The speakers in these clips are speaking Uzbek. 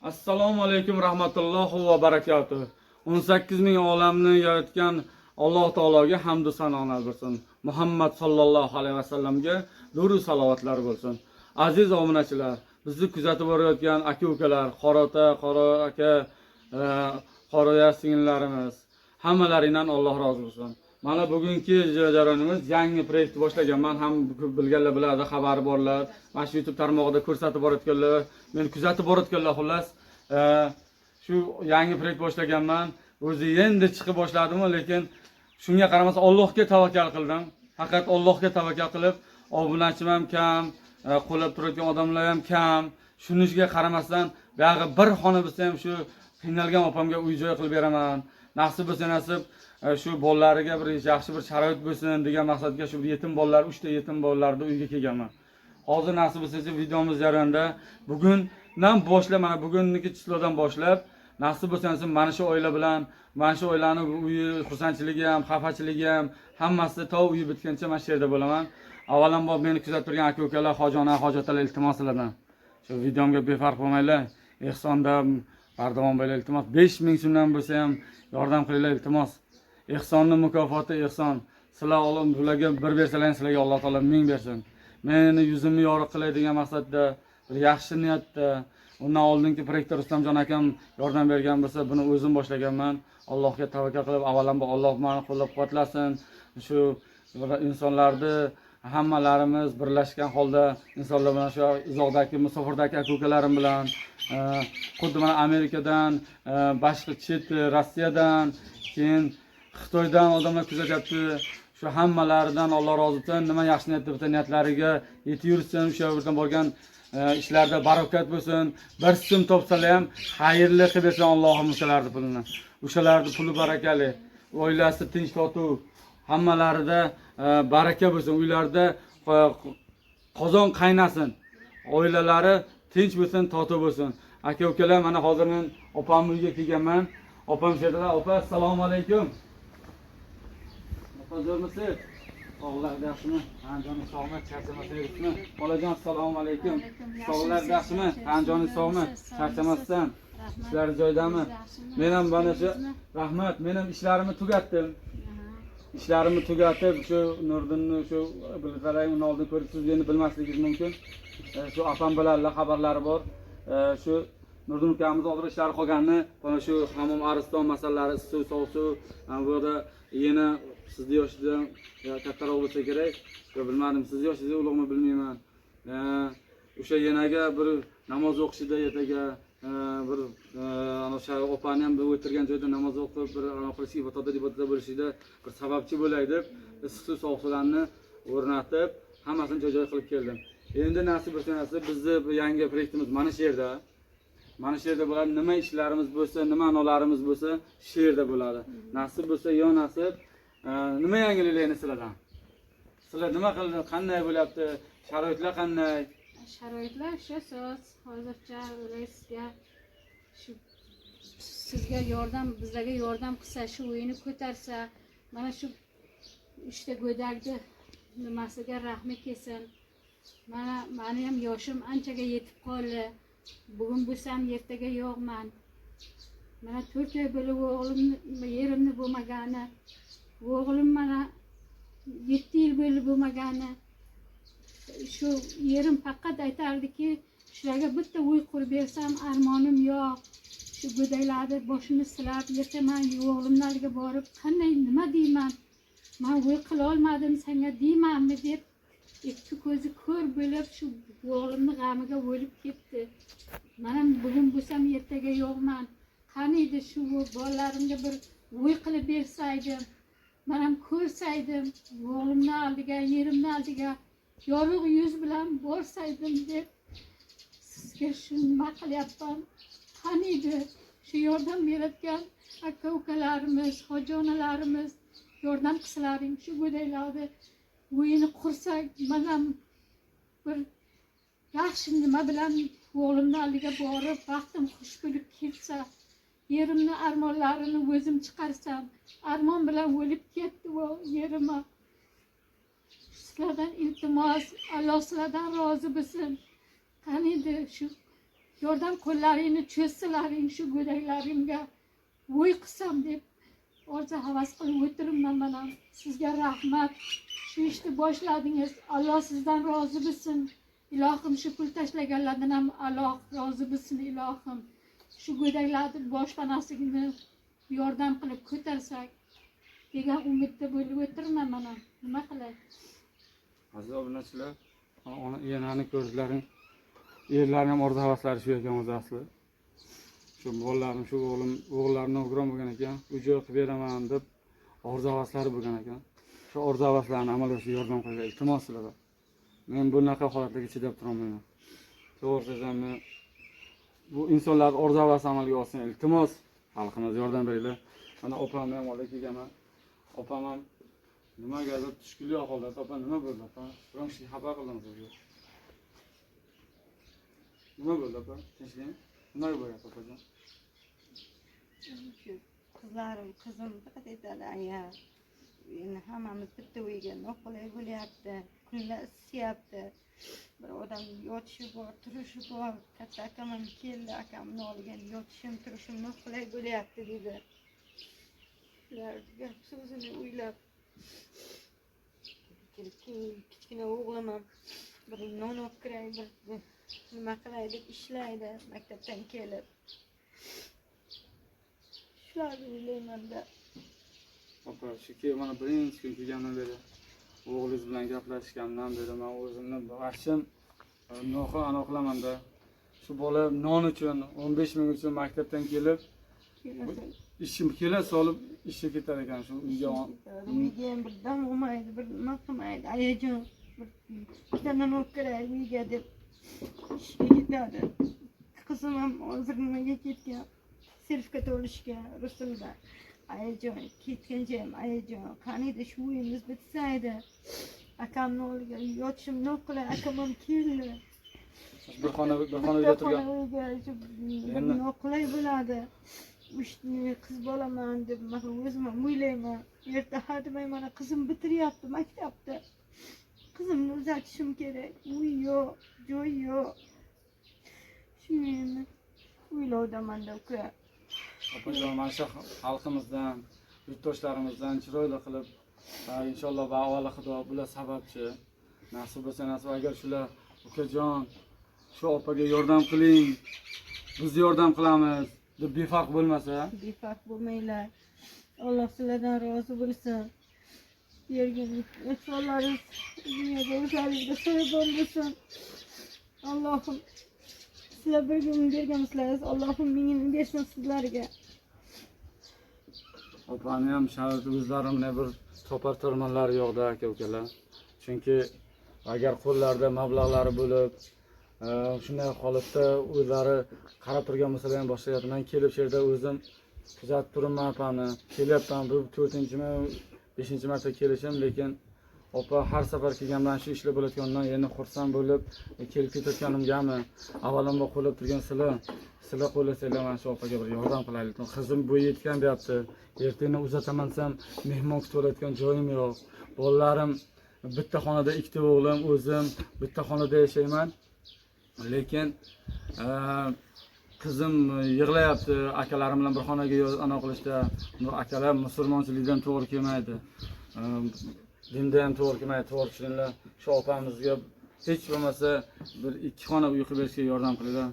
Assalomu alaykum rahmatullohi va barakatuh. 18 ming olamni yaratgan Alloh taologa hamd va sanolar bo'lsin. Muhammad sallallohu alayhi vasallamga durud salovatlar bo'lsin. Aziz obunachilar, bizni kuzatib borayotgan aka-ukalar, qora ota, qora aka, qora singillarimiz, hammalaringdan Alloh rozi bo'lsin. Mana bugungi jarayonimiz, yangi proyekt boshlaganman. Ham bilganlar biladi, xabari borlar. Mana shu YouTube tarmog'ida ko'rsatib borayotganlar, meni kuzatib borayotganlar, xullas, shu yangi proyekt boshlaganman. O'zi endi chiqib boshladimu, lekin shunga qaramasdan Allohga tavakkal qildim. Faqat Allohga tavakkal qilib, obunachim ham kam, qo'llab turayotgan odamlar ham kam. Shunisiga qaramasdan, buyog'i bir xona bo'lsa ham shu qiynalgan opamga uy joy qilib beraman. Nasib bo'lsa nasib, shu bolalariga bir yaxshi bir sharoit bo'lsin degan maqsadga shu yetim bolalar, uchta yetim bolalarni uyga kelganman. Hozir nasib bo'lsa videomiz jarayonida bugundan boshlab, mana bugungi число dan boshlab, nasib bo'lsa nasib mana shu oila bilan, mana shu oilani uyi xursandchiligi ham, xafachiligi ham, hammasi to uyi bitguncha mana shu yerda bo'laman. Avvalambor meni kuzatib turgan aka ukalar, hoji ona, hoji otalar, iltimos sizlardan. Shu videomga befarq bo'lmanglar. Ehsonda bardavom bo'linglar, iltimos. 5000 so'mdan bo'lsa ham yordam qilinglar, iltimos. Ehsonni mukofoti ehson. Sizlar olim bularga bir bersalaring, sizlarga Alloh taolo ming bersin. Meni yuzimni yorug' qilay degan maqsadda, bir yaxshi niyatda, undan oldingi proyektda Rustamjon akam yordam bergan bo'lsa, buni o'zim boshlaganman. Allohga tavakkal qilib, avvalambor Alloh meni qo'llab-quvvatlasin. Shu insonlarni hammalarimiz birlashgan holda insonlar bilan, shu uzoqdagi, musofirdagi aka ukalarim bilan, xuddi mana Amerikadan, boshqa chet Rossiyadan, keyin Xitoydan odamlar kuzatyapti. Shu hammalaridan Alloh rozi bo'lsin. Nima yaxshi niyatda bo'lsa, niyatlariga yetib yursin. O'sha yerdan borgan ishlarda barokat bo'lsin. Bir so'm topsalar ham xayrli qilib bersin Allohim o'shalarni pulini. O'shalarni puli barakali, oilasi tinch totuv, hammalarida baraka bo'lsin, uylarida qozon qaynasin, oilalari tinch bo'lsin, totuv bo'lsin. Aka ukalar, mana hozir men opamni uyiga kelganman. Opam shu yerdalar. Opa, assalomu alaykum. Opa, zo'rmisiz? Sog'lar yaxshimi? Ha, joning sog'mi? Charchamasdan? Xolajon, assalomu alaykum. Sog'lar yaxshimi? Ha, joning sog'mi? Charchamasdan? Ishlar joyidami? Men ham mana shu, rahmat, men ham ishlarimni tugatdim. Ishlarimni tugatib, shu Nurdinni, shu bilsalaring, uni oldin ko'ribsiz, endi bilmasligingiz mumkin. Shu opam biladilar, xabarlari bor. Shu Nurdin ukamiz hozir ishlari qolganini, mana shu hammom ariston masalalari, issiq suv, sovuq suv, bu yerda yana sizni yoshingizdan kattaroq bo'lsa kerak. Yo, bilmadim, sizni yoshingiz ulug'mi, bilmayman. O'sha yenaga bir namoz o'qishida ertaga bir ana o'sha opani ham bir o'tirgan joyda namoz o'qib, bir ana qilish, ibodatda bo'lishida bir sababchi bo'lay deb issiq suv, sovuq suvlarni o'rnatib, hammasini joy joy qilib keldim. Endi nasib bo'lsa nasib, bizni bu yangi proyektimiz mana shu yerda, mana shu yerda bo'ladi. Nima ishlarimiz bo'lsa, nima anolarimiz bo'lsa, shu yerda bo'ladi, nasib bo'lsa. Yo nasib, nima yangiliklar endi sizlardan? Sizlar nima qildi, qanday bo'lyapti, sharoitlar qanday? Sharoitlar shu soz hozircha sizga shu, sizga yordam, bizlarga yordam qilsa, shu uyini ko'tarsa, mana shu uchta go'dakni nimasiga rahmi kelsin. Mana mani ham yoshim anchaga yetib qoldi. Bugun bo'lsam, ertaga yo'qman. Mana 4 oy bo'lib o'g'limni, yerimni bo'lmagani, o'g'lim mana 7 yil bo'lib bo'lmagani. Shu yerim faqat aytardiki, shularga bitta uy qurib bersam, armonim yo'q. Shu go'daklarni boshini silab, erta man o'g'limni oldiga borib qanday, nima deyman, man uy qilolmadim senga deymanmi deb, ikki ko'zi ko'r bo'lib, shu o'g'limni g'amiga o'lib ketdi. Mana bugun bo'lsam, ertaga yo'qman. Qaniydi shu bolalarimga bir uy qilib bersaydim, man ham ko'rsaydim, o'g'limni oldiga, yerimni oldiga yorug' yuz bilan borsaydim deb sizga shu nima qilyapman. Qaniydi shu yordam berayotgan aka ukalarimiz, hoji onalarimiz yordam qilsalaring, shu go'daklarni uyini qursak, man ham bir yaxshi nima bilan o'g'limni oldiga borib, baxtim xush bo'lib ketsa, yerimni armonlarini o'zim chiqarsam. Armon bilan o'lib ketdi u yerima. Sizlardan iltimos, Alloh sizlardan rozi bo'lsin. Qaniydi shu Yordam qo'llaringni cho'zsalaring shu go'daklarimga uy qilsam deb orzu havas qilib o'tiribman mana. Sizga rahmat. Shu ishni boshladingiz. Alloh sizdan rozi bo'lsin. Ilohim shu pul tashlaganlardan ham Alloh rozi bo'lsin ilohim. Shu go'daklarni boshpanasini yordam qilib ko'tarsak degan umidda bo'lib o'tiribman mana. Nima qilay? Aziz obunachilar, ona enani ko'rdilaring. Erlarni ham orzu havaslari shu ekan o'zi asli. Shu bolalarim, shu o'g'lim, o'g'illarim nogiron bo'lgan ekan, uy joy qilib beraman deb orzu havaslari bo'lgan ekan. Shu orzu havaslarini amalga oshirishga yordam qilinglar, iltimos sizlardan. Men bunaqa holatlarga chidab turolmayman. To'g'ri so'zimni, bu insonlar orzu havasi amalga oshsin, iltimos xalqimiz yordam beringlar. Mana opamni ham olib kelganman. Opam ham nimagadir tushkunlik ahvolda. Opa, nima bo'ldi opa? Biron kishiga xafa qildimi sizni? Nima bo'ldi opa? Tinchlikmi? Nima bo'lyapti opajon? Shu qizlarim, qizim faqat aytadi, aya, endi hammamiz bitta uyga noqulay bo'lyapti, kunlar isiyapti, bir odam yotishi bor, turishi bor. Katta akam ham keldi, akamni olgan yotishim, turishim noqulay bo'lyapti dedi. Shular gap so'zini o'ylab kelib, keyin kichkina o'g'lim ham bir non olib kiray, bir nima qilay deb ishlaydi maktabdan kelib. Shularni o'ylaymanda. Opa, shu mana birinchi kun kelgandan beri, o'g'lingiz bilan gaplashgandan beri man o'zimni vahshim noqo anaqa qilamanda. Shu bola non uchun, 15 ming uchun maktabdan kelib, ishim kela solib ishga ketar ekan shu uyga. Uyga ham bir dam olmaydi, bir nima qilmaydi. Ayajon, bir ikkita non olib kiray uyga deb ishga ketadi. Qizim ham hozir nimaga ketgan? Sertifikat olishga rus tilida. Ayajon, ketgancha ham ayajon, qaniydi shu uyimiz bitsa edi. Akamni oldiga yotishim noqulay, akam ham keldi. Bir xona, bir xona uyda turgan. Uyga shu bir noqulay bo'ladi. Qiz bolaman deb man o'zim ham o'ylayman. Erta hademay mana qizim bitiryapti maktabda. Qizimni uzatishim kerak. Uy yo'q, joy yo'q. Shuni endi o'ylovdamanda uka. Opajon, mana shu xalqimizdan, yurtdoshlarimizdan chiroyli qilib, inshaalloh va avvalo Xudo bular sababchi. Nasib bo'lsa, nasib, agar shular ukajon, shu opaga yordam qiling, biz yordam qilamiz deb befarq bo'lmasa, Befarq bo'lmanglar. Alloh sizlardan rozi bo'lsin. Bergan ehsonlaringiz dunyoda o'zlaringizga soyabon bo'lsin. Allohim sizlar bir kun bergansizlar, Allohim mingini bersin sizlarga. Opani ham sharoiti o'zlari bilan bir topar tirmanlari yo'qda aka ukalar. Chunki agar qo'llarida mablag'lari bo'lib, shunday holatda o'zlari qarab turgan bo'lsalar ham boshqa gap. Men kelib shu yerda o'zim kuzatib turibman opani. Kelyapman, bu 4-mi, 5 marta kelishim, lekin opa har safar kelgandan shu ishlar bo'layotganidan yana xursand bo'lib kelib ketayotganimgami, avvalambor qo'llab turgan sizlar qo'llasanglar mana shu opaga bir yordam qilaylik. Qizim bo'yi yetgan deyapti. Ertaga uzataman desam mehmon kutib olayotgan joyim yo'q. Bolalarim bitta xonada, ikkita o'g'lim, o'zim bitta xonada yashayman. Lekin qizim yig'layapti, akalarim bilan bir xonaga ana qilishda. Bu akalar musulmonchilikdan to'g'ri kelmaydi. Dinda ham to'g'ri kelmaydi, to'g'ri tushuninglar. Shu opamizga hech bo'lmasa bir 2 xona uy qilib berishga yordam qilinglar.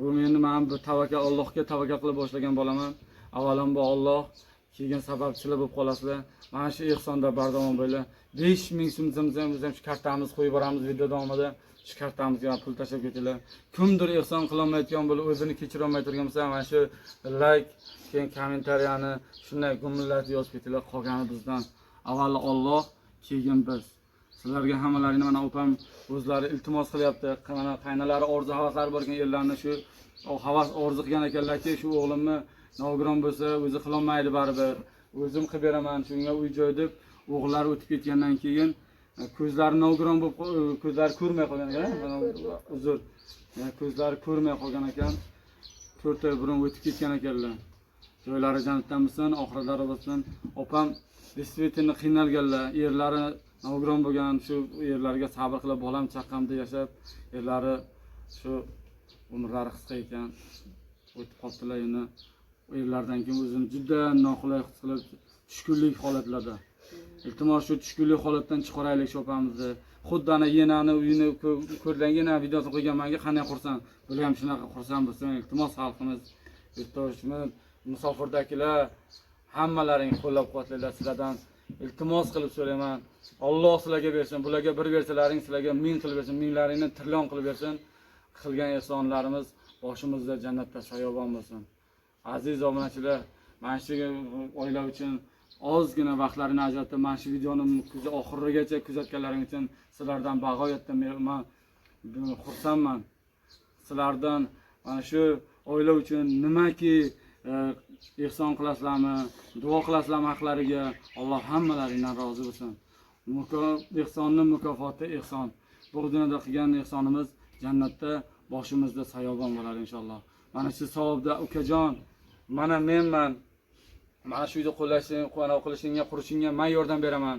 Bu meni men bir tavakkal, Allohga tavakkal qilib boshlagan bolaman. Avvalambor Alloh, keyin sababchilar bo'lib qolasizlar. Mana shu ehsonda bardavom bo'linglar. 5000 so'm zamzam biz ham shu kartamizni qo'yib boramiz video davomida. Shu kartamizga pul tashlab ketinglar. Kimdir ehson qilolmayotgan bo'lib, o'zini kechira olmay turgan bo'lsa, mana shu like, keyin kommentariyani shunday gumillatib yozib ketinglar. Qolgani bizdan. Avvalo Alloh, keyin biz. Sizlarga hammalaringni mana opam o'zlari iltimos qilyapti. Mana qaynalari orzu havaslari bor ekan, erlarni shu havas orzu qilgan ekanlarki, shu o'g'limni nogiron bo'lsa o'zi qilolmaydi baribir. O'zim qilib beraman shunga uy joy deb o'g'illari o'tib ketgandan keyin ko'zlari nogiron bo'lib, ko'zlari ko'rmay qolgan ekan. Uzr. Ko'zlari ko'rmay qolgan ekan. 4 oy burun o'tib ketgan ekanlar. Joylari jannatdan bo'lsin, oxiratlari bo'lsin. Opam действительно qiynalganlar, erlari nogiron bo'lgan, shu erlarga sabr qilib bolam chaqamda yashab, erlari shu Umrlari qisqa ekan, o'tib qoldilar. Endi erlardan keyin o'zini juda noqulay his qilib, tushkunlik holatlarda. Iltimos, shu tushkunlik holatdan chiqaraylik shu opamizni. Xuddi ana yenani uyini ko'rgan, yana videosini qo'ygan manga qanday xursand, bular ham shunaqa xursand bo'lsin. Iltimos, xalqimiz, yurtdoshimiz, musofirdagilar, hammalaring qo'llab-quvvatlanglar. Sizlardan iltimos qilib so'rayman. Alloh sizlarga bersin, bularga bir bersalaring sizlarga ming qilib bersin, minglaringni trillion qilib bersin. Qilgan ehsonlarimiz boshimizda jannatda soyabon bo'lsin. Aziz obunachilar, mana shu oila uchun ozgina vaqtlarini ajratib, mana shu videoni oxirigacha kuzatganlaring uchun sizlardan bag'oyatda men xursandman. Sizlardan mana shu oila uchun nimaki ehson qilasizlarmi, duo qilasizlarmi haqlariga, Alloh hammalaringdan rozi bo'lsin. Ehsonni mukofoti ehson. Bu dunyoda qilgan ehsonimiz jannatda boshimizda soyabon bo'ladi inshaalloh. Mana shu savobda ukajon, mana menman. Mana shu uyda qo'llashing, qilishingga, qurishingga men yordam beraman.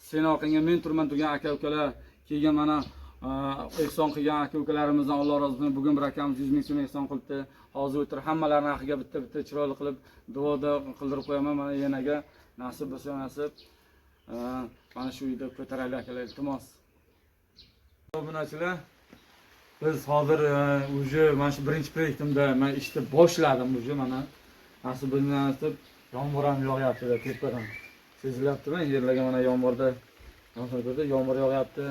Sen orqangga men turman degan aka-ukalar kelgan, mana ehson qilgan aka-ukalarimizdan Alloh rozi bo'lsin. Bugun bir akamiz 100 ming so'm ehson qilibdi. Hozir o'tirib hammalarini haqiga bitta-bitta chiroyli qilib duoda qildirib qo'yaman. Mana yanaga nasib bo'lsa nasib. Mana shu uyda ko'taraylik akalar, iltimos. Obunachilar, biz hozir уже mana shu birinchi proyektimda men ishni boshladim уже, mana nasib bo'lsa nasib. Yomg'ir ham yog'yapti tepadan. Sezilyaptimi? Yerlarga mana yomg'irda yomg'ir yog'yapti.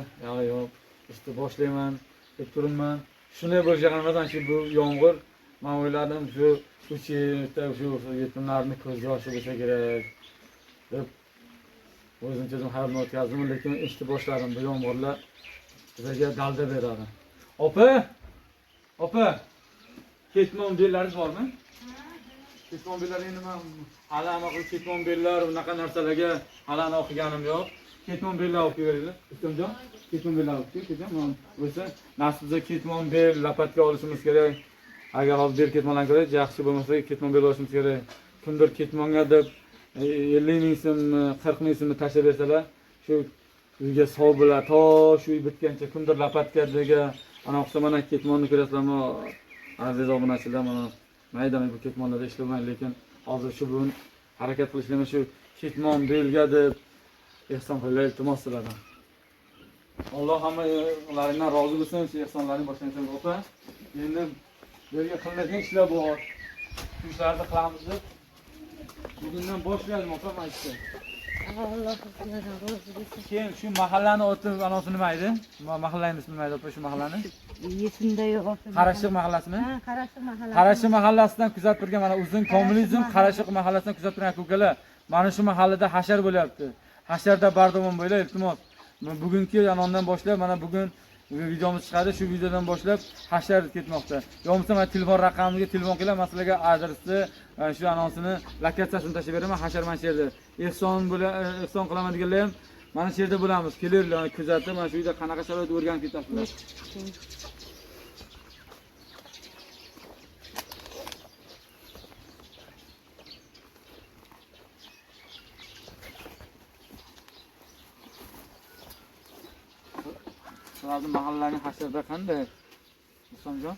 Yo'q, ishni boshlayman deb turibman. Shunday bo'lishiga qaramasdan shu bu yomg'ir, men o'yladim shu 3 yilda shu yetimlarni ko'z yoshi bo'lsa kerak deb o'zimcha o'zim xayolni o'tkazdim, lekin ishni boshladim. Bu yomg'irlar bizga dalda beradi. Opa, opa, ketmon bellaringiz bormi? Ketmon bellar endi men hali anaqa ketmon bellar unaqa narsalarga hali anaqa qilganim yo'q. Ketmon bellar olib kelinglar. Ustomjon, ketmon bellar olib kel, mana bo'lsa nasibda ketmon bel lapatka olishimiz kerak. Agar hozir bel ketmonlarni ko'ra yaxshi bo'lmasa ketmon bel olishimiz kerak. Kimdir ketmonga deb 50 ming so'mni, 40 ming so'mni tashlab bersalar, shu uyga sov bo'ladi. To shu uy bitgancha kimdir lapatka degan ana qilsa, mana ketmonni ko'rasizlarmi, aziz obunachilar, mana mayda bu ketmonlarda ishlamayman, lekin hozir shu bugun harakat qilishlayman shu ketmon belga deb ehson qilinglar, iltimos sizlardan. Alloh hammalaringdan rozi bo'lsin, shu ehsonlaring boshlansin opa. Endi bu yerga qilinadigan ishlar bor. Shu ishlarni qilamiz deb bugundan boshlayman opa mana ishni. Alloh sizlardan rozi bo'lsin. Keyin shu mahallani oti anasi nima edi? Mahallangiz nima edi opa shu mahallani? Yetimda yo'q. Qarashiq mahallasimi? Ha, Qarashiq mahallasi. Qarashiq mahallasidan kuzatib turgan mana uzun kommunizm Qarashiq mahallasidan kuzatib turgan aka-ukalar, mana shu mahallada hashar bo'lyapti. Hasharda bardavom bo'linglar, iltimos. Bugungi anondan boshlab mana bugun videomiz chiqadi, shu videodan boshlab hashar ketmoqda. Yo bo'lmasa mana telefon raqamimga telefon qilinglar, men sizlarga adresni, shu anonsini, lokatsiyasini tashlab beraman. Hashar mana shu yerda. Ehson qilaman deganlar ham mana shu yerda bo'lamiz. Kelinglar, kuzatib, mana shu uyda qanaqa sharoit o'rganib ketasizlar. Sizlarning mahallaning hasharda qanday? Ustomjon?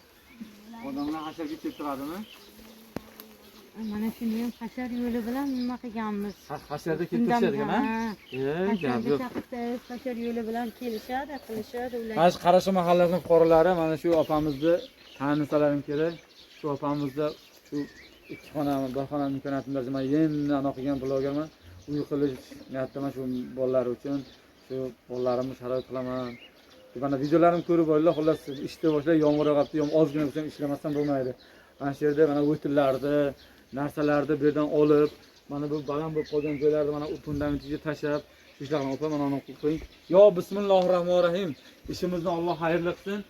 Odamlar hasharga kelib turadimi? Mana shuni ham hashar yo'li bilan nima qilganmiz? Hasharda kelib turishadigan, ha? Gap yo'q. Chaqirsangiz hashar yo'li bilan kelishadi, qilishadi ular. Mana shu Qarashiq mahallasining fuqarolari mana shu opamizni tanisalaring kerak. Shu opamizni shu 2 xona, 1 xona imkoniyatini bersa, men endi anaqa qilgan blogerman. Uy qilish niyatidaman shu bolalar uchun. Shu bolalarimni sharoit qilaman. Mana videolarimni ko'rib olinglar, xullas ishni boshlab yomg'ir yog'yapti, ozgina bo'lsa ham ishlamasdan bo'lmaydi. Mana shu yerda mana o'tinlarni, narsalarni bu yerdan olib, mana bu baland bo'lib qolgan joylarni mana fundamentiga tashlab, shu ishlarni opa mana uni qilib qo'ying. Yo bismillahir rohmanir rohim. Ishimizni Alloh xayrli qilsin.